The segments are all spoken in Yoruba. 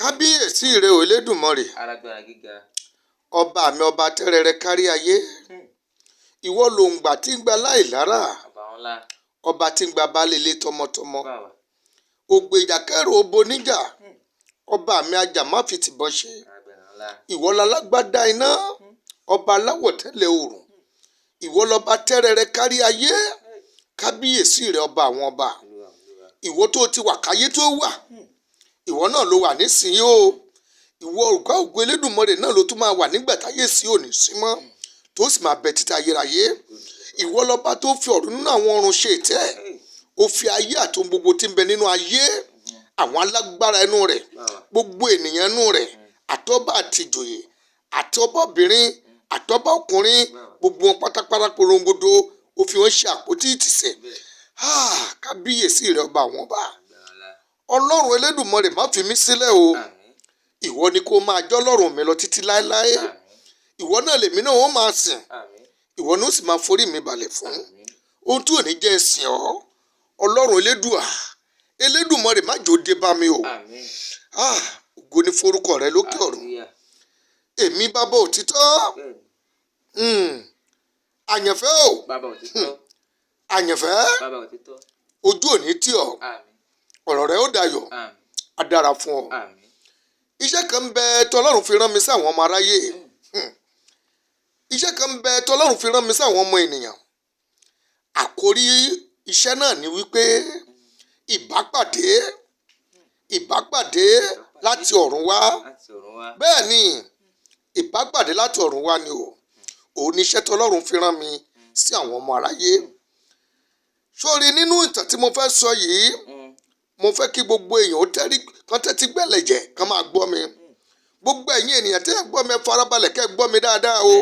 Kábíyèsí rẹ ò Elédùmarè. Alágbára gíga. Ọba mi, ọba tẹ́rẹrẹ kárí ayé. Ìwọ lòǹgbà tí ń gba láìlára. Ọba ńlá. Ọba tí ń gba baálé ilé tọmọtọmọ. Báwa. Ògbèjà kẹrù obo níjà, ọba mi ajá má fi tìbọn ṣe. Alágbára ńlá. Ìwọ lálágbádá iná, ọba aláwọ̀ tẹ́lẹ̀ oòrùn. Ìwọ lọba tẹ́rẹrẹ kárí ayé. Kábíyèsí rẹ, ọba àwọn ọba. Olúwa, olúwa. Ìwọ tó ti wà káyé tó wà, ìwọ náà ló wà nísìnyí o. Ìwọ ògá ògo Elédùmarè náà ló tún máa wà nígbà táyé sí òní sí mọ́, tó sì máa bẹ títí ayérayé. Ìwọ lọba tó fi ọ̀run nínú àwọn ọ̀run ṣe ìtẹ́. Ó fi ayé àti ohun gbogbo tí ń bẹ nínú ayé, àwọn alágbára inú rẹ̀, Báwa. gbogbo ènìyàn inú rẹ̀, àtọ́ba àtìjòyè, àtọ́bọ̀bìnrin, àtọ́bà ọkùnrin, gbogbo wọn pátápátá porongodo, ó fi wọn ṣe àpótí ìtìsẹ̀. Bẹ́ẹ̀. Ah, kábíyèsí rẹ, ọba àwọn ọba. Alágbára ńlá. Ọlọ́run Elédùmarè, má fi mí sílẹ̀ o. Àmín. Ìwọ ni kó máa jọ́ lọ́rùn mi lọ títí láéláé. Àmín. Ìwọ náà lèmi náà wọ́n máa sìn. Àmín. Ìwọ ni ó sì máa forí mi balẹ̀ fún. Àmín. Ohun tí ò ní jẹ́ sìn ọ́, Ọlọ́run Elédùà, Elédùmarè, má jò dé bá mi o. Àmín. Ah, ògo ni forúkọ rẹ lókè ọ̀run. Hallelujah. Èmi bàbá òtítọ́. Bẹ́ẹ̀ni. Àyànfẹ́ o. Bàbá òtítọ́. Àyànfẹ́. Bàbá òtítọ́. Ojú òní tì ọ́. Àmín. Ọ̀rọ̀ rẹ ó dayọ̀. Àmín. Á dára fún ọ. Àmín. Iṣẹ́ kan ń bẹ tọ́lọ́run fi rán mi sáwọn ọmọ aráyé. Iṣẹ́ kan ń bẹ tọ́lọ́run fi rán mi sáwọn ọmọ ènìyàn. Àkórí iṣẹ́ náà ni wípé ìbápàdé, ìbápàdé láti ọ̀run wá. Láti ọ̀run wá. Bẹ́ẹ̀ ni, ìbápàdé láti ọ̀run wá ni o. Òun ni iṣẹ́ tọ́lọ́run fi rán mi sí àwọn ọmọ aráyé. Sórí nínú ìtàn tí mo fẹ́ sọ yìí, mo fẹ́ kí gbogbo èèyàn ó tẹ́rí kán tẹ́tí gbẹ̀lẹ̀jẹ̀ kán máa gbọ́ mi. Gbogbo ẹ̀yin ènìyàn tí ẹ gbọ́ mi, ẹ farabalẹ̀ kẹ́ ẹ gbọ́ mi dáadáa o.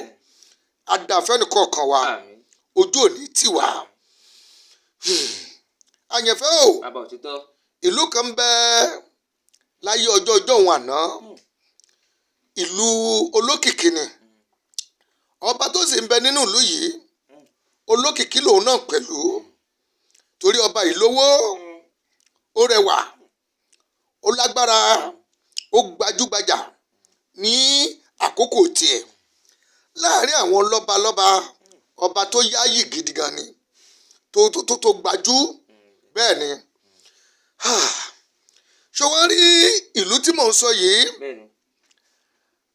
Adàfẹ́nìkọ̀ọ̀kan wa. Àmín. Ojú òní tì wá. Àyànfẹ́ o. Bàbá òtítọ́. Ìlú kan bẹ láyé ọjọ́ ọjọ́ òun àná. Ìlú olókìkí ni. Ọba tó sì ń bẹ nínú ìlú yìí, olókìkí lòun náà pẹ̀lú, torí ọba yìí lówó, ó rẹwà, ó lágbára, ó gbajúgbajà ní àkókò tiẹ̀ láàrin àwọn lọ́balọ́ba. Ọba tó yáàyè gidi gan ni, tó tó tó tó gbajú. Bẹ́ẹ̀ ni. Ṣé wọ́n rí ìlú tí mò ń sọ yìí? Bẹ́ẹ̀ni.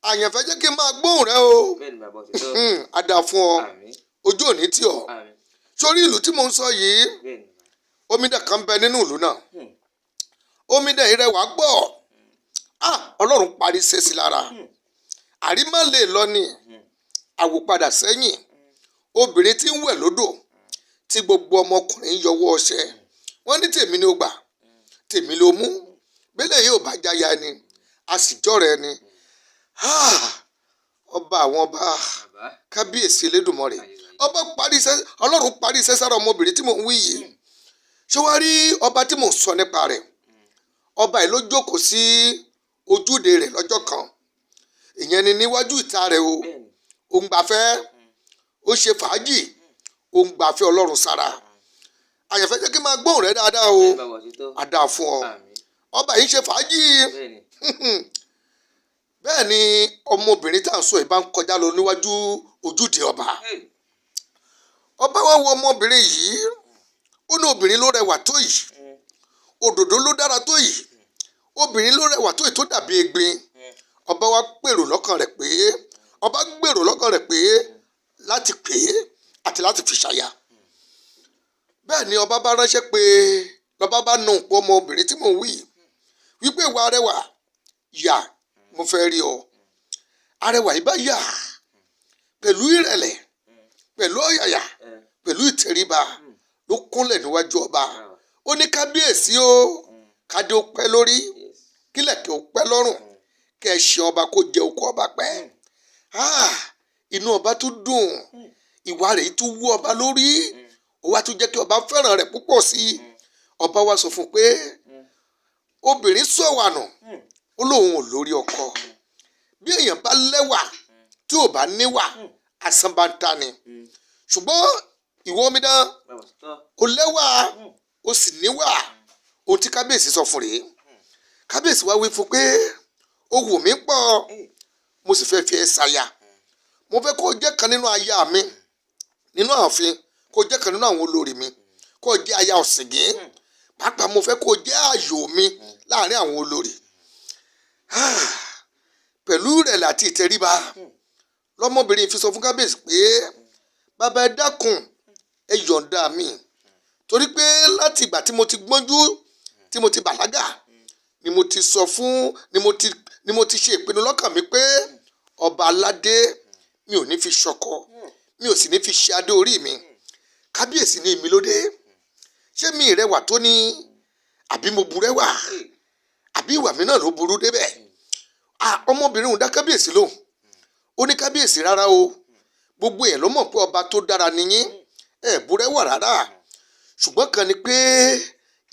Àyànfẹ́, jẹ́ kí n máa gbóhùn rẹ o. Bẹ́ẹ̀ni, bàbá òtítọ́. Á dáa fún ọ. Àmín. Ojú òní tì ọ́. Àmín. Sórí ìlú tí mò ń sọ yìí, Bẹ́ẹ̀ni. omidan kan bẹ nínú ìlú náà. Omidan yìí rẹwà gbọ́. Ah, Ọlọ́run parí iṣẹ́ sí lára. Àrímá lè lọ ni àwòpadà sẹ́yìn. Obìnrin tí ń wẹ̀ lódò tí gbogbo ọmọkùnrin ń yọwọ́ ọṣẹ, wọ́n ní tèmi ni ó gbà, tèmi ló mú bẹ́lẹ̀ yóò bá jáya ẹni, a sì jọ̀rọ̀ ẹni. Ah, ọba àwọn ọba. Bàbá. Kábíyèsí Elédùmarè. Ayérayé. Ọba parí iṣẹ́, Ọlọ́run parí iṣẹ́ sára ọmọbìnrin tí mò ń wí yìí. Ṣé wàá rí ọba tí mò ń sọ nípa rẹ̀? Ọba yìí ló jókòó sí ojúde rẹ̀ lọ́jọ́ kan, ìyẹn ni níwájú ìta rẹ̀ o. Bẹ́ẹ̀ni. Ó ń gbafẹ́, ó ṣe fàájì, ó ń gbafẹ́ Ọlọ́run sára. Àyànfẹ́, jẹ́ kí n máa gbóhùn rẹ̀ dáadáa o. Bẹ́ẹ̀ni, bàbá òtítọ́. Á dáa fún ọ. Àmín. Ọba yìí ń ṣe fàájì. Bẹ́ẹ̀ni. Bẹ́ẹ̀ ni ọmọbìnrin tá à ń sọ yìí bá ń kọjá lọ níwájú ojúde ọba. Hey. Ọba wa wo ọmọbìnrin yìí, ó ní obìnrin ló rẹwà tó yìí, òdòdó ló dára tó yìí, obìnrin ló rẹwà tó yìí tó dàbí egbin. Ọba wa gbèrò lọ́kàn rẹ̀ pé, ọba gbèrò lọ́kàn rẹ̀ pé láti pè é àti láti fi ṣàyà. Bẹ́ẹ̀ ni ọba bá ránṣẹ́ pé, lọ́ba bá nà òpó ọmọbìnrin tí mò ń wí yìí wípé, "Ìwà arẹwà, yà, mo fẹ́ rí ọ." Arẹwà yìí bá yà pẹ̀lú ìrẹ̀lẹ̀, pẹ̀lú ọ̀yàyà, pẹ̀lú ìtẹríba, ló kúnlẹ̀ níwájú ọba. Báwa. Ó ní, "Kábíyèsí o, kádé ó pẹ́ lórí, kílẹ̀kẹ̀ ó pẹ́ lọ́rùn, kẹ́ ẹ ṣe ọba kó jẹ okó ọba pẹ́." Ah, inú ọba tún dùn. Ìwà rẹ̀ yìí tún wú ọba lórí. Ó wá tún jẹ́ kí ọba fẹ́ràn rẹ̀ púpọ̀ sí i. Ọba wa sọ fún un pé obìnrin sọ̀wànù, ó lóun ò lórí ọkọ. Bí èèyàn bá lẹ́wà tí ò bá níwà, asán bá ń ta ni. Ṣùgbọ́n ìwọ omidan, Bàbá òtítọ́. ó lẹ́wà, ó sì níwà. Ohun tí kábíyèsí sọ fún rèé. Kábíyèsí wá wí fún pé Ó wù mí pọ̀, mo sì fẹ́ fi ẹ́ ṣaya. Mo fẹ́ kó o jẹ́ kan nínú aya mi nínú ààfin, kó o jẹ́ kan nínú àwọn olórí mi, kó o jẹ́ aya ọ̀sìngín. Pàápàá mo fẹ́ kó o jẹ́ ààyò mi láàrin àwọn olórí. Pẹ̀lú ìrẹ̀lẹ̀ àti ìtẹríba lọ́mọbìnrin fi sọ fún kábíyèsí pé, bàbá, ẹ dákun, ẹ yọ̀ǹda mi, torí pé láti ìgbà tí mo ti gbọ́njú, tí mo ti bàlágà, ni mo ti sọ fún ni mo ti ni mo ti ṣe ìpinnu lọ́kàn mi pé ọba aládé mi ò ní fi ṣọkọ, mi ò sì ní fi ṣe adé orí mi. Kábíyèsí ní, èmi lóde, ṣé mi ìrẹwà tó ní, àbí mo burẹ́wà, àbí ìwà mi náà ló burú débẹ̀? Ah, ọmọbìnrin òun dá kábíyèsí lóhùn. Ó ní, kábíyèsí, rárá o, gbogbo ẹ̀ ló mọ̀ pé ọba tó dára nìyín, ẹ̀ burẹ́wà rárá, ṣùgbọ́n kan ni pé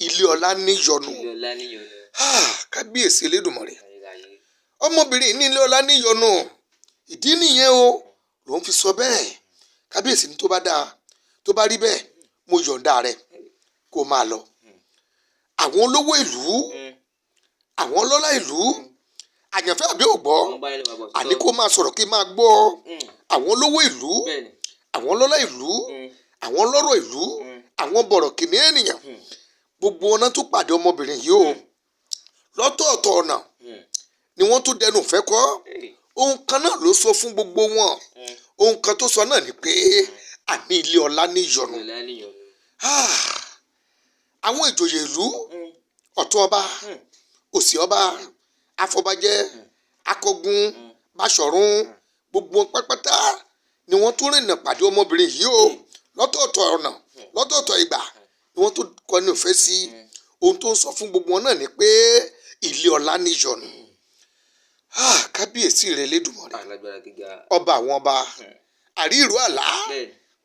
ilé ọlá níyọnu. Ilé ọlá níyọnu. Ah, kábíyèsí Elédùmarè. Ayérayé. Ọmọbìnrin ní ilé ọlá níyọnu, ìdí nìyẹn o lòun fi sọ bẹ́ẹ̀. Kábíyèsí ní tó bá dáa, tó bá rí bẹ́ẹ̀, mo yọ̀ǹda rẹ̀ kó máa lọ. Àwọn olówó ìlú, àwọn ọlọ́lá ìlú, àyànfẹ́, àbí ògbọ́? Wọ́n bá yẹn lọ bàbá. Àní kó máa sọ̀rọ̀ kí n máa gbọ́. Àwọn olówó ìlú, àwọn ọlọ́lá ìlú, àwọn ọlọ́rọ̀ ìlú, àwọn bọ̀rọ̀kìnní ènìyàn, gbogbo ọ̀nà tó pàdé ọmọbìnrin yìí o lọ́tọ̀ọ̀tọ̀ ọ̀nà ni wọ́n tún dẹnu ìfẹ́ kọ́. Ohun kan náà ló sọ fún gbogbo wọn. Ohun kan tó sọ náà ni pé àní ilé ọlá níyọnu. Ilé ọlá níyọnu. Ah, àwọn ìjòyè ìlú, ọ̀tún ọba, òsì ọba, afọbajẹ, akọgun, báṣọ̀run, gbogbo wọn pátápátá ni wọ́n tún rìnnà pàdé ọmọbìnrin yìí o lọ́tọ̀ọ̀tọ̀ ọ̀nà, lọ́tọ̀ọ̀tọ̀ ìgbà ni wọ́n tún kọnu ìfẹ́ sí. Ohun tó ń sọ fún gbogbo wọn náà ni pé ilé ọlá níyọnu. Ah, kábíyèsí rẹ Lédùmarè. Alágbára gíga. Ọba àwọn ọba, àrí ìró àlá,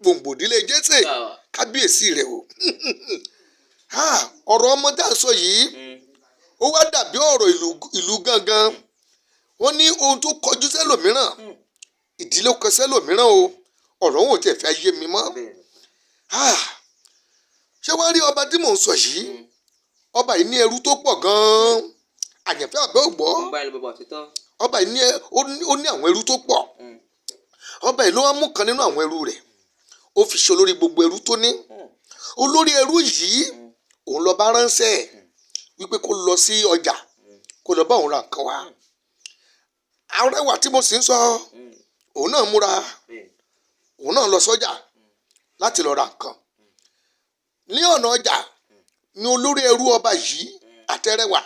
gbòǹgbòdílé Jésè. Báwa. Kábíyèsí rẹ o. Ah, ọ̀rọ̀ ọmọ tá à ń sọ yìí, ó wá dàbí ọ̀rọ̀ ìlú gangan. Wọ́n ní ohun tó kọjú sẹ́lòmíràn, ìdílé kọ sẹ́lòmíràn o. Ọ̀rọ̀ òun ò tiẹ̀ fẹ́ yé mi mọ́. Ah, ṣé wàá rí ọba tí mò ń sọ yìí? Ọba yìí ní ẹrú tó pọ̀ gan-an, àyànfẹ́, àbẹ́ ògbọ́? Wọ́n bá yẹn lọ bàbá òtítọ́. Ọba yìí ní ó ní àwọn ẹrú tó pọ̀. Ọba yìí ló wá mú kan nínú àwọn ẹrú rẹ̀, ó fi ṣe olórí gbogbo ẹrú tó ní. Olórí ẹrú yìí, òun lọ bá ránṣẹ́ wípé kó lọ sí ọjà, kó lọ bá òun ra nǹkan wá. Arẹwà tí mo sì ń sọ, òun náà múra, òun náà lọ sọ́jà láti lọ ra nǹkan. Ní ọ̀nà ọjà ni olórí ẹrú ọba yìí àtẹrẹwà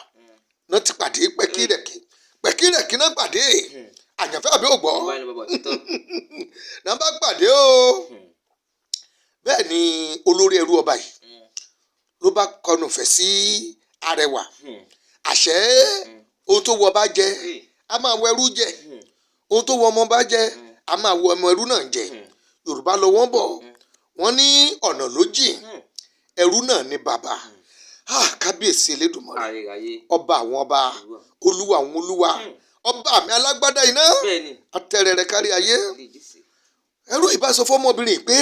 náà ti pàdé pẹ̀kírẹ̀kí. Pẹ̀kírẹ̀kí náà pàdé, àyànfẹ́, àbí ògbọ́? Wọ́n bá yẹn lọ bàbá òtítọ́. Náà bá pàdé o. Bẹ́ẹ̀ ni olórí ẹrú ọba yìí ló bá kọnu ìfẹ́ sí arẹwà. Àṣẹ ohun tó wọ ọba jẹ, a máa wọ ẹrú jẹ. Ohun tó wọ ọmọ bá jẹ, a máa wọ ọmọ ẹrú náà jẹ. Yorùbá lọ wọ́n bọ̀, wọ́n ní ọ̀nà ló jìn, ẹrú náà ní bàbá. Ah, kábíyèsí Elédùmarè. Ayérayé. Ọba àwọn ọba, olúwa àwọn olúwa, ọba mi alágbádá iná, atẹrẹrẹ kárí ayé. Ilé Jésù. Ẹrú ìbá sọ fọmọbìnrin pé,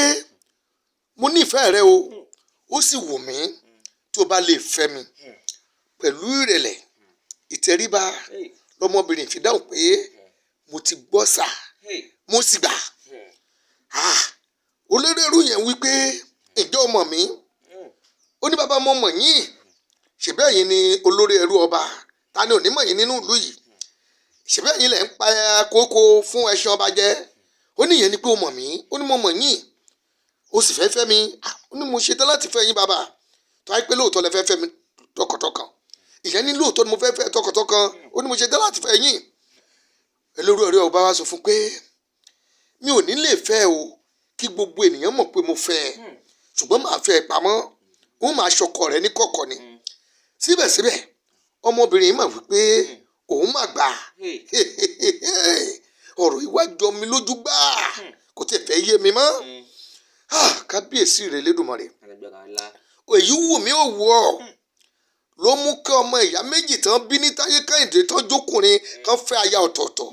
mo nífẹ̀ẹ́ rẹ o, ó sì wù mí tó bá lè fẹ́ mi. Pẹ̀lú ìrẹ̀lẹ̀, ìtẹríba lọmọbìnrin fi dáhùn pé, mo ti gbọ́ sà, mo sì gbà. Ah, olórí ẹrú yẹn wí pé, ǹjẹ́ o mọ̀ mí? Ó ní, bàbá, mo mọ̀ yín, ṣèbí ẹ̀yin ni olórí ẹrú ọba? Ta ni ò ní mọ̀ yín nínú ìlú yìí? Ṣèbí ẹ̀yin lẹ̀ ń pa kókó fún ẹṣin ọba jẹ? Ó ní ìyẹn ni pé o mọ̀ mí. Ó ní mo mọ̀ yín, o sì fẹ́ fẹ́ mi. Ah, ó ní mo ṣetán láti fẹ́ yín, bàbá, tó wáyé pé lóòótọ́ lẹ fẹ́ fẹ́ mi tọkàntọkàn. Ìyẹn ní lóòótọ́ ni mo fẹ́ fẹ́ tọkàntọkàn. Ó ní mo ṣetán láti fẹ́ yín. Olórí ẹrú ọba wa sọ fún pé, mi ò ní lè fẹ́ o kí gbogbo ènìyàn mọ̀ pé mo fẹ́ ẹ, ṣùgbọ́n màá fẹ́ ẹ pamọ́, ó máa ṣọkọ rẹ ní kọ̀kọ̀ ni. Síbẹ̀síbẹ̀ ọmọbìnrin yìí mà wípé òun mà gbà. Ọ̀rọ̀ ìwájú mi lójú gbà, kò tiẹ̀ fẹ́ yé mi mọ́. Ah, kábíyèsí rẹ̀ Lédùmarè. Alágbára ńlá. Èyí wù mí ò wù ọ́ ló mú kí ọmọ ìyá méjì tán bí ní Táyé Kẹ́hìndé tán jókùnrin kan fẹ́ aya ọ̀tọ̀ọ̀tọ̀.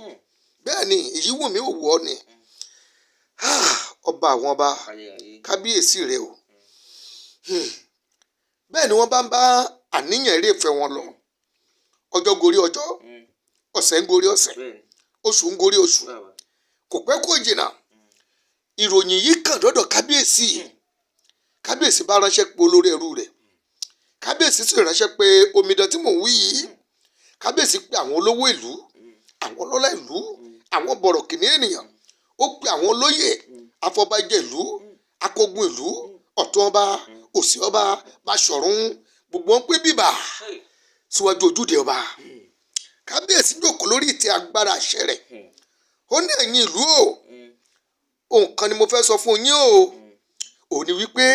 Bẹ́ẹ̀ ni èyí wù mí ò wù ọ́ ni. Ah, ọba àwọn ọba. Ayérayé. Kábíyèsí rẹ o. Bẹ́ẹ̀ ni wọ́n bá ń bá àníyàn eré ìfẹ́ wọn lọ, ọjọ́ gorí ọjọ́. Ọ̀sẹ̀ ń gorí ọ̀sẹ̀, Bẹ́ẹ̀ni. oṣù ń gorí oṣù. Bàbá. Kò pẹ́ kò jìnnà, ìròyìn yìí kàn dọ́dọ̀ kábíyèsí. Kábíyèsí bá ránṣẹ́ pé olórí ẹrú rẹ̀. Kábíyèsí sì ránṣẹ́ pé omidan tí mò ń wí yìí. Kábíyèsí pé àwọn olówó ìlú, àwọn ọlọ́lá ìlú, àwọn bọ̀rọ̀kìnní ènìyàn. Ó pe àwọn olóyè, afọbajẹ ìlú, akógun ìlú, ọ̀tún ọba, òsì ọba, Baṣọ̀run, gbogbo wọn pé bíbà Hey. síwájú ojúde ọba. Kábíyèsí jókòó lórí ìtẹ́ agbára àṣẹ rẹ̀. Ó ní, "Ẹ̀yin ìlú o, ohun kan ni mo fẹ́ sọ fún yín o. Òun ni wípé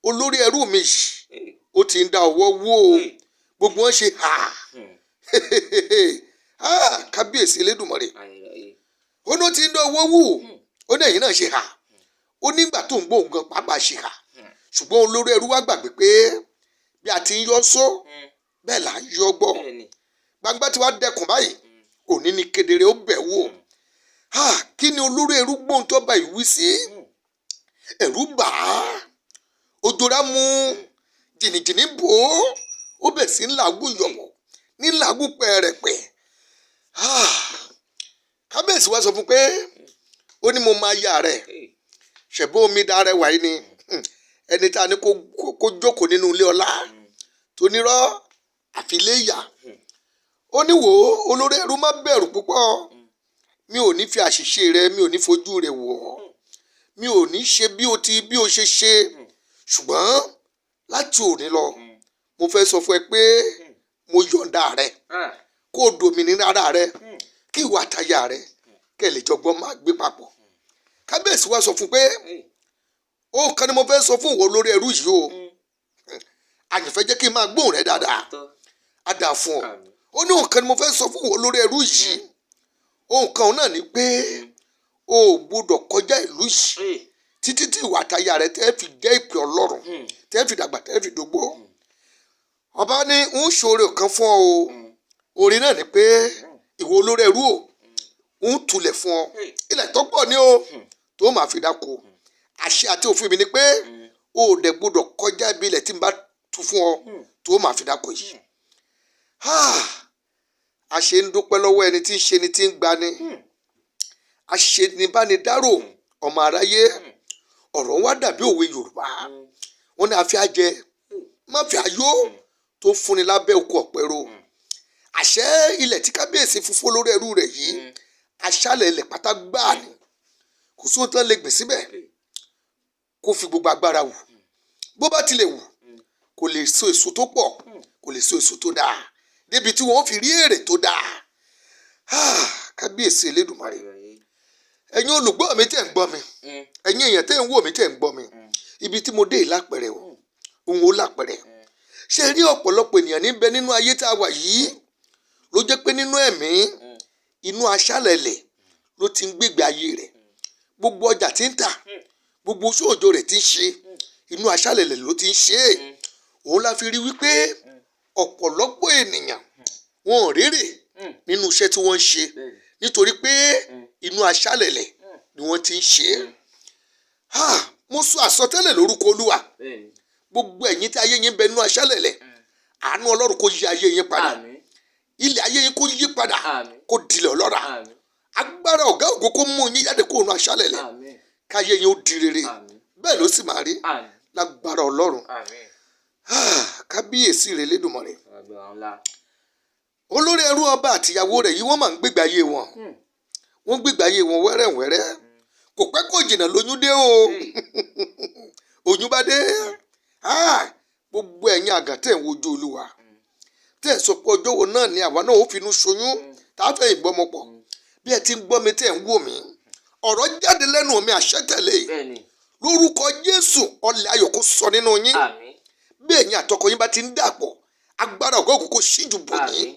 olórí ẹrú mi yìí, Hey. ó ti ń dá ọwọ́ wú o." Hey. Gbogbo wọn ṣe hà. Ah, kábíyèsí Elédùmarè! Ayérayé. Ó ní ó ti ń dá ọwọ́ wú. Ó ní ẹ̀yin náà ṣe hà. Ó nígbà tó ń gbóhùn gan pàápàá ṣe hà. Ṣùgbọ́n olórí ẹrú wá gbàgbé pé bí a ti ń yọ só, bẹ́ẹ̀ là ń yọ gbọ́. Bẹ́ẹ̀ni. Gbangba tí wàá dẹkùn báyìí, òní ni kedere ó bẹ̀ wò. Ha, kí ni olórí ẹrú gbóhùn tó bá ìwí sí? Ẹ̀rù bà á, òjòrà mú jìnnìjìnnì bò ó. Ó bẹ̀ sí ń làágùn yọ̀bọ̀ ní làágùn pẹ̀rẹ̀pẹ̀. Kábíyèsí wá sọ fún pé, ó ní, "Mo máa yá rẹ̀." Hey. Ṣẹ̀bọ́n omi dára wàyí ni ẹni tá a ní kó jókòó nínú ilé ọlá tó nírọ́ àfi ilé ìyà. Ó ní, "Wò ó, olórí ẹrú, má bẹ̀rù púpọ̀. Mi ò ní fi àṣìṣe rẹ, mi ò ní fojú rẹ wọ̀ ọ́. Mi ò ní ṣe bí o ti bí o ṣe ṣe. Ṣùgbọ́n láti òní lọ, mo fẹ́ sọ fún ẹ pé mo yọ̀ǹda rẹ Ah. kó o dòmìnira ara rẹ, kí ìwà àtaya rẹ kẹ́ ẹ lè jọgbọ́n máa gbé papọ̀." Kábíyèsí wá sọ fún pé, Hey. "Ó kan ni mo fẹ́ sọ fún ìwọ olórí ẹrú yìí o. Àyànfẹ́, jẹ́ kí n máa gbóhùn rẹ dáadáa." Tọ́. Á dáa fún ọ. Àmín. Ó ní òun kan ni mo fẹ́ sọ fún ìwọ olórí ẹrú yìí. Ohun kan náà ni pé o ò gbọdọ̀ kọjá ìlú yìí Hey. títí tí ìwà àtaya rẹ tẹ́ fi jẹ́ ìpè Ọlọ́run, tẹ́ fi dàgbà, tẹ́ fi dògbó. Ọba ní, ń ṣoore kan fún ọ o. Oore náà ni pé ìwọ olórí ẹrú o, ń tulẹ̀ fún ọ." Hey. Ilẹ̀ tó pọ̀ ní o tó máa fi dáko. Àṣẹ àti òfin mi ni pé o ò dẹ̀ gbọdọ̀ kọjá ibi ilẹ̀ tí n bá tu fún ọ tó máa fi dáko yìí. Ah, a ṣe ń dúpẹ́ lọ́wọ́ ẹni tí ń ṣe ni tí ń gbani, a ṣe ní báni dárò ọmọ aráyé. Ọ̀rọ̀ wa dàbí òwe Yorùbá, wọn ní àfi àjẹ má fi àyó tó fúnni lábẹ́ oko ọ̀pẹ̀rọ. Àṣẹ ilẹ̀ tí kábíyèsí fún fún olórí ẹrú rẹ̀ yìí, aṣálẹ̀ ilẹ̀ pátá gbáà ni. Kò sóhun tán lè gbìn síbẹ̀ kó fi gbogbo agbára wù. Bó bá tilẹ̀ wù, kò lè so èso tó pọ̀, kò lè so èso tó dáa débi tí wọ́n fi rí èrè tó dáa. Ah, kábíyèsí Elédùmarè! Ayérayé. Ẹ̀yin olùgbọ́ mi tẹ̀ ń gbọ́ mi, ẹ̀yin èèyàn tẹ̀ ń wò mí, tẹ̀ ń gbọ́ mi, ibi tí mo dé yìí lápẹ̀rẹ̀ o, òun ó lápẹ̀rẹ̀. Ṣe rí ọ̀pọ̀lọpọ̀ ènìyàn níbẹ̀ nínú ayé tá a wà yìí ló jẹ́ pé nínú ẹ̀mí, inú aṣálẹ̀lẹ̀ ló ti ń gbégbé ayé rẹ̀. Gbogbo ọjà tí ń tà, gbogbo sóòjò rẹ̀ tí ń ṣe, inú aṣálẹ̀lẹ̀ ló ti ń ṣe é. Òun la fi rí wípé ọ̀pọ̀lọpọ̀ ènìyàn wọn ò rérè nínú iṣẹ́ tí wọ́n ń ṣe, Bẹ́ẹ̀ni. nítorí pé inú aṣálẹ̀lẹ̀ ni wọ́n ti ń ṣe é. Ah, mo sọ àsọtẹ́lẹ̀ lórúkọ Olúwa. Bẹ́ẹ̀ni. Gbogbo ẹ̀yin tí ayé yín bẹ nínú aṣálẹ̀lẹ̀, àánú Ọlọ́run kó yí ayé yín padà. Àmín. Ilẹ̀ ayé yín kó yí padà, Àmín. kó dilẹ̀ ọlọ́ra. Àmín. Agbára ọ̀gá ògo kó mú yín jáde kó nu aṣálẹ̀lẹ̀, Àmín. káyé yín ó di rere. Àmín. Bẹ́ẹ̀ ló sì máa rí Àmín. lágbára Ọlọ́run. Àmín. Ah, kábíyèsí rẹ̀ Lédùmarè! Agbára ńlá. Olórí ẹrú ọba àtìyàwó rẹ̀ yìí, wọ́n máa ń gbégbé ayé wọn. Wọ́n gbégbé ayé wọn wẹ́rẹ́wẹ́rẹ́. Kò pẹ́ kò jìnnà lóyún dé o. Hey. Oyún bá dé. Ah, gbogbo ẹ̀yin àgàn tẹ̀ ń wojú Olúwa, tẹ̀ ń sọ pé ọjọ́ wo náà ni àwa náà ó finú ṣoyún tá a fẹ́ ìgbọ́mọ pọ̀, bí ẹ ti ń gbọ́ mi, tẹ̀ ń wò mí, ọ̀rọ̀ jáde lẹ́nu mi, àṣẹ tẹ̀lé. Bẹ́ẹ̀ni. Lórúkọ Jésù, ọlẹ̀ ayọ̀ kó sọ nínú yín. Àmín. Bí ẹ̀yin àtọkọ yín bá ti ń dàpọ̀, agbára ọ̀gá òkú kó ṣíjú bò yín. Àmín.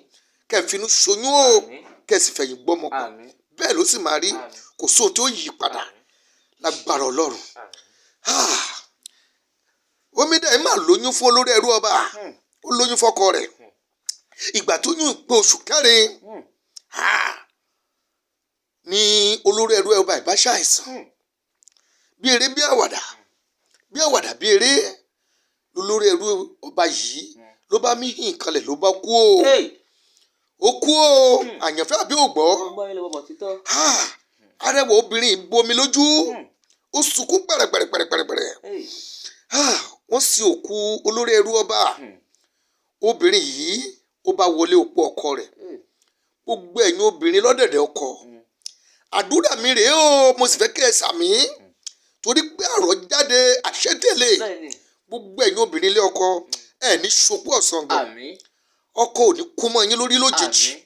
Kẹ́ ẹ finú ṣoyún o. Àmín. Kẹ́ ẹ sì fẹ̀yìn gbọ́mọ pọ̀. Àmín. Bẹ́ẹ̀ ló sì máa rí. Àmín. Kò sóhun tó yí padà Àmín. lágbára Ọlọ́run. Àmín. Ah! Omidan yìí máa lóyún fún olórí ẹrú ọba. Ó lóyún fọ́kọ rẹ̀. Ìgbà tó yún pé oṣù 4, ah, ní olórí ẹrú ọba ìbá ṣàìsàn. Bí eré bí àwàdà, bí àwàdà bí eré, lólórí ẹrú ọba yìí ló bá mí hìn kanlẹ̀, ló bá kú o. Hey. Ó kú o, àyànfẹ́, àbí ò gbọ́? Mo ń bá yín lọ, bàbá títọ́. Ah, arẹwà obìnrin yìí bomi lójú, ó sunkún pẹ̀rẹ̀pẹ̀rẹ̀pẹ̀rẹ̀pẹ̀rẹ̀. Hey. Ah, wọ́n sin òkú olórí ẹrú ọba. Obìnrin yìí, ó bá wọlé opó ọkọ rẹ̀. Hey. Gbogbo ẹ̀yin obìnrin lọ́dẹ̀dẹ̀ ọkọ, àdúrà mi rèé o, mo sì fẹ́ kí ẹ sàmí, torí pé àrọ̀ jáde àṣẹ tẹ̀lé. Gbogbo ẹ̀yin obìnrin ilé ọkọ, ẹ̀ ní ṣopó ọ̀sán gan. Àmín. Ọkọ ò ní kú mọ́ yín lórí lójijì. Àmín.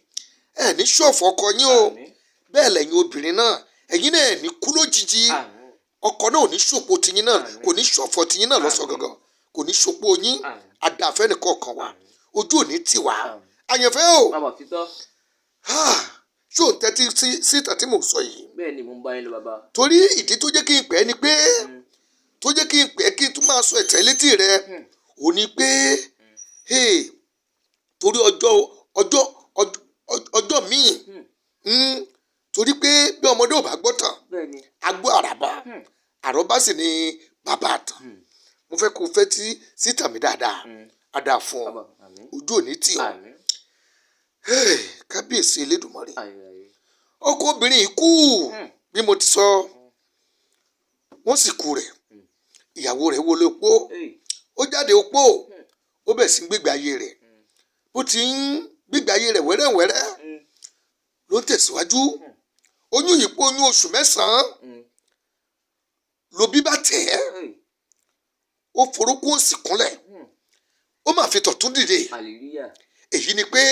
Ẹ̀ ní ṣọ̀fọ̀ ọkọ yín o. Àmín. Bẹ́ẹ̀ lẹ̀yin obìnrin náà, ẹ̀yin náà ẹ̀ ní kú lójijì. Àmín. Ọkọ náà ò ní ṣòpó tiyín náà. Àmín. Kò ní ṣọ̀fọ̀ tiyín náà lọ́sọ̀ Àmín. gangan, kò ní ṣopó yín. Àmín. Àdàfẹ́ nìkan kan wá, ojú ò ní tì wá. Àmín. Àyànfẹ́ o. Bàbá títọ́. Ah, ṣé ò ń tẹ́tí sí ìtàn tí mò ń sọ yìí? Bẹ́ẹ̀ ni, mo ń bá yín lọ, bàbá. Torí ìdí tó jẹ́ kí n pè é ni pé, tó jẹ́ kí n pè é kí n tún máa sọ ìtàn létí rẹ ò ní pé, hey, torí ọjọ́ míì, torí pé bí ọmọdé ò bá gbọ́ tàn, Bẹ́ẹ̀ ni. a gbọ́ àràbà. Àrọ́bá sì ni bàbá àtàn. Mo fẹ́ kó o fẹ́ tí sítàn mi dáadáa. Á dáa fún ọ. Bàbá, àmín. Ojú ò ní tì ọ́. Àmín. Hey, kábíyèsí Elédùmarè. Ayérayé. Ọkọ obìnrin yìí kú. Bí mo ti sọ, wọ́n sì kú rẹ̀, ìyàwó rẹ̀ wọlé opó. Hey. Ó jáde opó, ó bẹ̀ sí ń gbégbé ayé rẹ̀. Bó ti ń gbégbé ayé rẹ̀ wẹ́rẹ́wẹ́rẹ́ ló ń tẹ̀síwájú. Oyún yìí pé oyún oṣù 9 ló bí bá tẹ̀ ẹ́. Hey. Ó forúkún òsì kúnlẹ̀, ó mà fi tọ̀tún dìde. Hallelujah. Èyí ni pé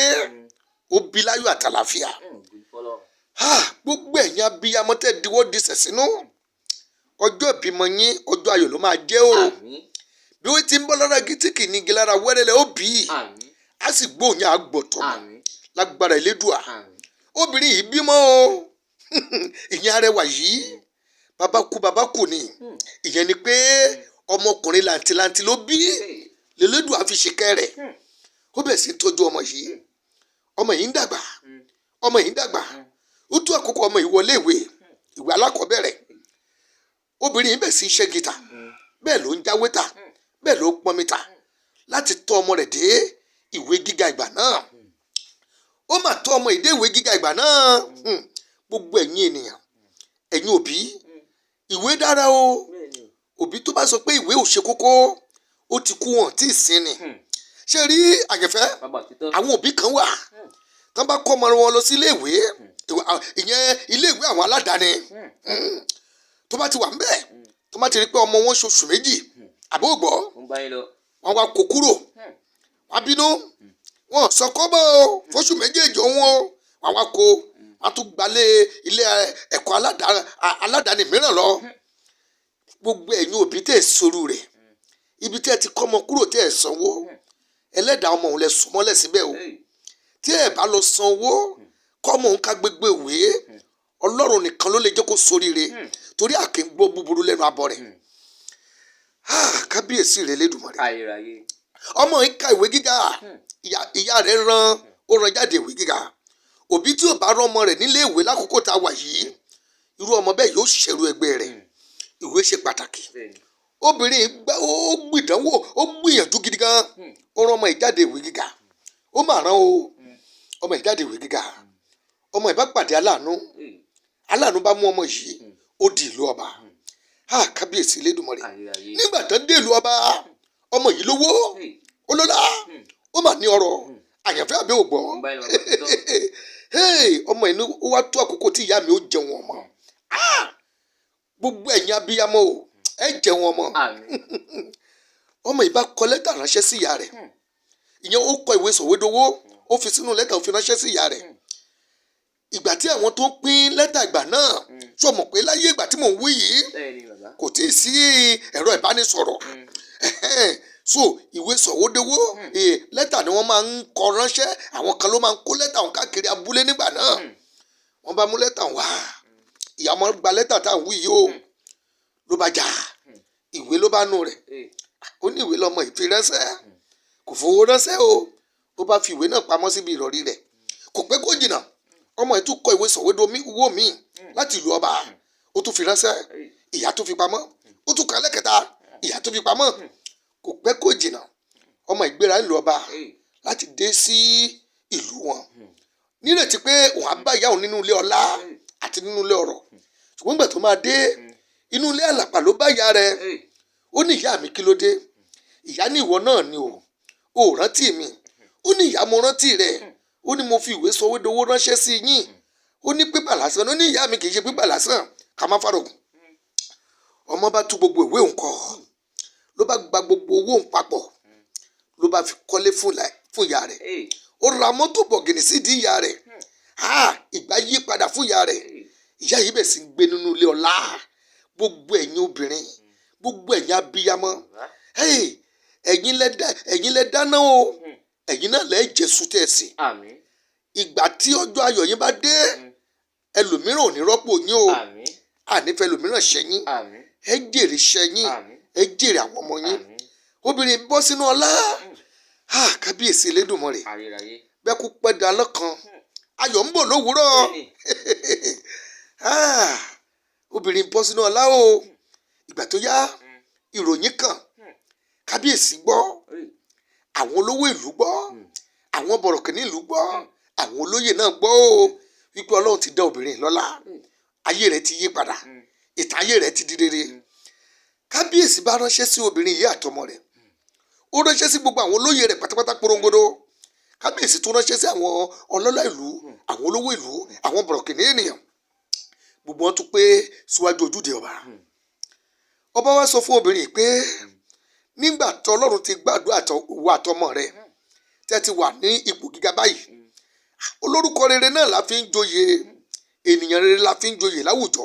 ó bí láyọ̀ àtàlàfíà. Good fọlọ́. Ah, gbogbo ẹ̀yin abiyamọ tẹ́ diwọ́ disẹ̀ sínú, ọjọ́ ìbímọ yín, ọjọ́ ayọ̀ ló máa jẹ́ o. Àmín. Bí ó ti ń bọ́ lára gítí kì ní igi lára wẹ́rẹ́lẹ́ ó bí i. Àmín. Á sì gbóhùn yín àgbọ̀tọ̀ Àmín. lágbára Elédùà. Àmín. Obìnrin yìí bímọ o, ìyẹn arẹwà yìí. Bàbá kú, bàbá kú ni. Ìyẹn ni pé ọmọkùnrin làǹtìlanti ló bí. Hey. Lélẹ́dùà fi ṣìkẹ́ rẹ̀. Ó bẹ̀rẹ̀ sí tọ́jú ọmọ yìí. Ọmọ yìí ń dàgbà. Ọmọ yìí ń dàgbà. Ó tó àkókò ọmọ yìí wọlé ìwé alákọ̀ọ́bẹ̀rẹ̀. Obìnrin yìí bẹ̀rẹ̀ sí í ṣẹ́ gìtà, bẹ́ẹ̀ ló ń jáwé tà, bẹ́ẹ̀ ló ń pọnmi tà láti tọ́ ọmọ rẹ̀ dé ìwé gíga ìgbà náà. Ó mà tọ́ ọmọ yìí dé ìwé gíga ìgbà náà. Gbogbo ẹ̀yin ènìyàn, ẹ̀yin òbí, ìwé dára o. Bẹ́ẹ̀ni. Òbí tó bá sọ pé ìwé ò ṣe kókó, ó ti kú, wọn tí ì sin ni. Ṣé rí, àyànfẹ́? Bàbá títọ́. Àwọn òbí kan wà tán bá kọ́ ọmọ wọn lọ sí iléèwé, ìyẹn iléèwé àwọn aládàáni, tó bá ti wà ńbẹ̀, tó bá ti rí pé ọmọ wọn ṣoṣù 2, àbí ò gbọ́? Mo ń bá yín lọ. Wọn wá kó kúrò, wọn bínú, wọn sọ kọ́bọ̀ o fóṣù méjèèjì òun o. Wọn wá kó, wọn tún gbalé ilé ẹ̀kọ́ aládàáni mìíràn lọ. Gbogbo ẹ̀yin òbí tẹ̀ sóru rẹ̀, ibi tẹ́ ẹ ti kọ́ ọmọ kúrò tẹ́ ẹ sanwó, ẹlẹ́dàá ọmọ òun lẹ sùn mọ́lẹ̀ síbẹ̀ o. Hey. Tí ẹ bá lọ san owó kọ́ ọmọ òun ká gbégbé ìwé, Ọlọ́run nìkan ló lè jẹ́ kó soríire, torí àkè ń gbọ́ búburú lẹ́nu abọ́ rẹ̀. Ah, kábíyèsí rẹ̀ Lédùmarè. Ayérayé. Ọmọ yìí ka ìwé gíga. Ìyá rẹ̀ rán, ó rán jáde ìwé gíga. Òbí tí ò bá rán ọmọ rẹ̀ nílé ìwé lákòókò tá a wà yìí, irú ọmọ bẹ́ẹ̀ yóò ṣẹ̀rù ẹgbẹ́ rẹ̀. Ìwé ṣe pàtàkì. Bẹ́ẹ̀ni. Obìnrin yìí gbá, ó gbìdánwò, ó gbìyànjú gidi gan. Ó rán ọmọ yìí jáde ìwé gíga. Ó mà rán o ọmọ yìí jáde ìwé gíga. Ọmọ yìí bá pàdé aláàánú. Hey. Aláàánú bá mú ọmọ yìí, ó di ìlú ọba. Ha, kábíyèsí Elédùmarè. Ayérayé. Nígbà tó dé ìlú ọba, ọmọ yìí lówó, Hey. ó lọ́lá, ó mà ní ọrọ̀. Àyànfẹ́, àbí ò gbọ́? Mo ń bá yín lọ, bàbá títọ́. Hey, ọmọ yìí ní ó wá tó àkókò tí ìyá mi ó jẹun ọmọ. Ah! Gbogbo ẹ̀yin abiyamọ o, ẹ jẹun ọmọ. Àmín. Ọmọ yìí bá kọ lẹ́tà ránṣẹ́ sí ìyá rẹ̀. Ìyẹn ó kọ ìwé sọ̀wédowó, ó fi sínú lẹ́tà, ó fi ránṣẹ́ sí ìyá rẹ̀. Ìgbà tí àwọn tó ń pín lẹ́tà ìgbà náà, ṣó mọ̀ pé láyé ìgbà tí mò ń wí yìí, Bẹ́ẹ̀ni, bàbá. kò tí ì sí ẹ̀rọ ìbánisọ̀rọ̀. So ìwé sọ̀wédowó, lẹ́tà ni wọ́n máa ń kọ ránṣẹ́. Àwọn kan ló máa ń kó lẹ́tà wọn káàkiri abúlé nígbà náà. Wọ́n bá mú lẹ́tà wá, ìyá ọmọ gba lẹ́tà tá à ń wí yìí o, ló bá jà, ìwé ló bá nù rẹ̀. Hey. Ó ní ìwé lọmọ yìí fi ránṣẹ́, kò fowó ránṣẹ́ o. Ó bá fi ìwé náà pamọ́ síbi ìrọ̀rí rẹ̀. Kò pẹ́ kó jìnnà, ọmọ yìí tún kọ ìwé sọ̀wédowó míì láti ìlú ọba, ó tún fi ránṣẹ́. Hey. Ìyá tún fi pamọ́. Ó tún kọ ẹlẹ́kẹta, ìyá tún fi pamọ́. Kò pẹ́ kó jìnnà, ọmọ ìgbéra ìlú ọba Hey. láti dé sí ìlú wọn. Nírètí pé òun á bá ìyá òun nínú ilé ọlá àti nínú ilé ọrọ̀, ṣùgbọ́n ìgbà tó máa dé, inú ilé àlàpà ló bá ìyá rẹ̀. Ó ní, "Ìyá mi, kí ló dé?" Ìyá ní, "Ìwọ náà ni o, ò rántí mi?" Ó ní, "Ìyá, mo rántí rẹ̀." Ó ní, "Mo fi ìwé sọwédowó ránṣẹ́ sí yín." Ó ní, "Pépà lásán." Ó ní, "Ìyá mi, kì í ṣe pépà lásán, ká má fàrògùn." Ọmọ bá tú gbogbo ìwé òun kọ, ló bá gba gbogbo owó òun papọ̀, ló bá fi kọ́lé fún ìyá rẹ̀. Ó ra mọ́tò bọ̀gìnì sídìí ìyá rẹ̀. Ìgbà yí padà fún ìyá rẹ̀. Ìyá yìí bẹ̀ sí ń gbé nínú ilé ọlá. Gbogbo ẹ̀yin obìnrin, gbogbo ẹ̀yin abiyamọ, ẹ̀yin lẹ dáná o, ẹ̀yin náà lẹ jẹ sùn tẹ̀sí. Àmín. Ìgbà tí ọjọ́ ayọ̀ yín bá dé, ẹlòmíràn ò ní rọ́pò yín o. Àmín. Ànífẹ́ ẹlòmíràn ṣẹ́yìn. Àmín. Ẹ jèrè ṣẹ́yìn. Àmín. Ẹ jèrè àwọn ọmọ yín. Àmín. Obìnrin bọ́ sínú ọlá. Kábíyèsí Elédùmarè. Ayérayé. Bẹ́ẹ̀ kú pẹ́ dalẹ́ kan, ayọ̀ ń bọ̀ lówùúrọ̀. Bẹ́ẹ̀ni. Obìnrin bọ́ sínú ọlá o. Ìgbà tó yá, ìròyìn kan, kábíyèsí gbọ́, àwọn olówó ìlú gbọ́, àwọn bọ̀rọ̀kìnní ìlú gbọ́, àwọn olóyè náà gbọ́ o, wípé Ọlọ́run ti dá obìnrin lọ́lá, ayé rẹ̀ ti yí padà, ìtàn ayé rẹ̀ ti di rere. Kábíyèsí bá ránṣẹ́ sí obìnrin yìí àtọmọ rẹ̀. Ó ránṣẹ́ sí gbogbo àwọn olóyè rẹ̀ pátápátá porongodo. Kábíyèsí tún ránṣẹ́ sí àwọn ọlọ́lá ìlú, àwọn olówó ìlú, àwọn bọ̀rọ̀kìnní ènìyàn. Gbogbo wọn tún pé síwájú ojúde ọba. Ọba wa sọ fún obìnrin yìí pé nígbà tó Ọlọ́run ti gbàdúrà ìwọ àtọmọ rẹ̀, tẹ́ ti wà ní ipò gíga báyìí, olórúkọ rere náà la fi ń joyè, ènìyàn rere la fi ń joyè láwùjọ.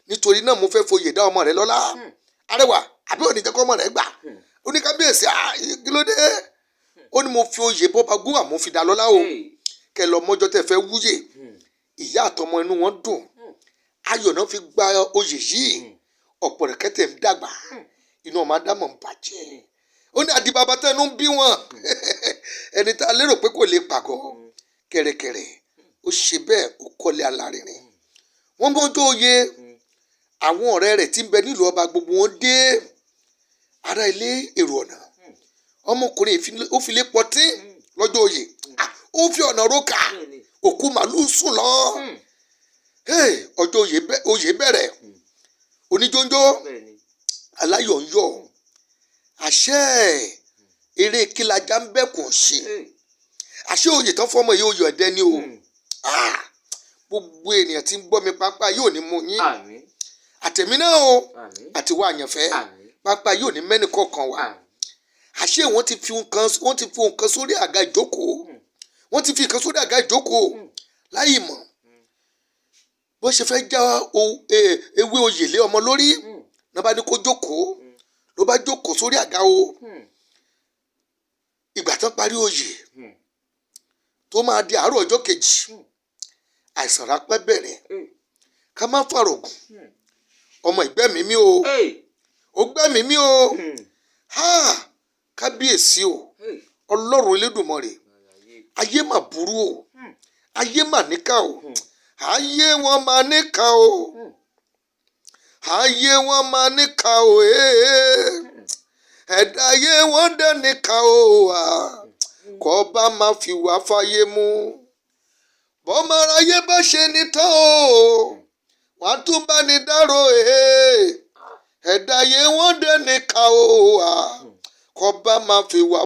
Nítorí náà, mo fẹ́ foyè dá ọmọ rẹ lọ́lá. Arẹwà, àbí òní jẹ́ kọ́ ọmọ rẹ gbà? Ó ní, "Kábíyèsí, kí ló dé?" Ó ní, "Mo fi oyè bọ́ba gún àmọ́ fi dá lọ́lá o. Kẹ lọ mọ́jọ́ tẹ́ fẹ́ wúyè." Ìyá àtọmọ, inú wọn dùn, ayọ̀ náà fi gba oyè yìí. Ọ̀pọ̀ rẹ̀kẹ́tẹ̀ ń dàgbà, inú ọmọ Ádámọ̀ ń bàjẹ́. Ó ní àdìbàbà tẹnu ń bí wọn, ẹni tá a lérò pé kò lè pàgọ́, kẹ̀rẹ̀kẹ̀rẹ̀ ó ṣe bẹ́ẹ̀, ó kọ́lé alárinrin. Wọ́n mọ́jọ́ oyè. Àwọn ọ̀rẹ́ rẹ̀ tí ń bẹ nílùú ọba, gbogbo wọn dé, ará ilé, èrò ọ̀nà. Ọmọkùnrin ó fi lé pọtí lọ́jọ́ oyè. Ó fi ọ̀nà rókà. Òkú màlúù sùn lọ. Ọjọ́ oyè bẹ̀rẹ̀, oníjóńjó, aláyọ̀ ń yọ̀. Àṣẹ eré kílajá ń bẹ̀kùn ṣe. Àṣẹ oyè tán fọmọ yìí, oyè ọ̀dẹ ni o. Gbogbo ènìyàn tí ń gbọ́ mi, pápá yóò ní mú yín. Àmín. Àtẹ̀mí náà o. Àmín. Àti wá àyànfẹ́. Àmín. Pápá yóò ní mẹ́nì kọ̀ọ̀kan wa. Àmín. Àṣé wọ́n ti fi nǹkan sórí àga ìjókòó, wọ́n ti fi nǹkan sórí àga ìjókòó láì mọ̀. Bó ṣe fẹ́ já ewé oyè lé ọmọ lórí náà, bá ní kó jókòó, ló bá jókòó sórí àga o. Ìgbà tán parí oyè, tó máa di àárọ̀ ọjọ́ kejì, àìsàn rápẹ́ bẹ̀rẹ̀. Ká má fàrògùn. Ọmọ ìgbẹ́mìí mi o. Ó gbẹ́mìí mi o. Ha, kábíyèsí o, Ọlọ́run Elédùmarè! Ayé mà burú o, ayé mà níkà o, ayé wọn mà níkà o, ayé wọn mà níkà o. Ee, ẹ̀dá ayé wọn dẹ̀ níkà o. Wà kọ́ bá má fi wá fáyé mú, bọ́mọ aráyé bá ṣe ní tán o, wọ́n á tún bá ní dárò. Ee, ẹ̀dá ayé wọn dẹ̀ níkà o. Wà kọ́ bá má fi wá.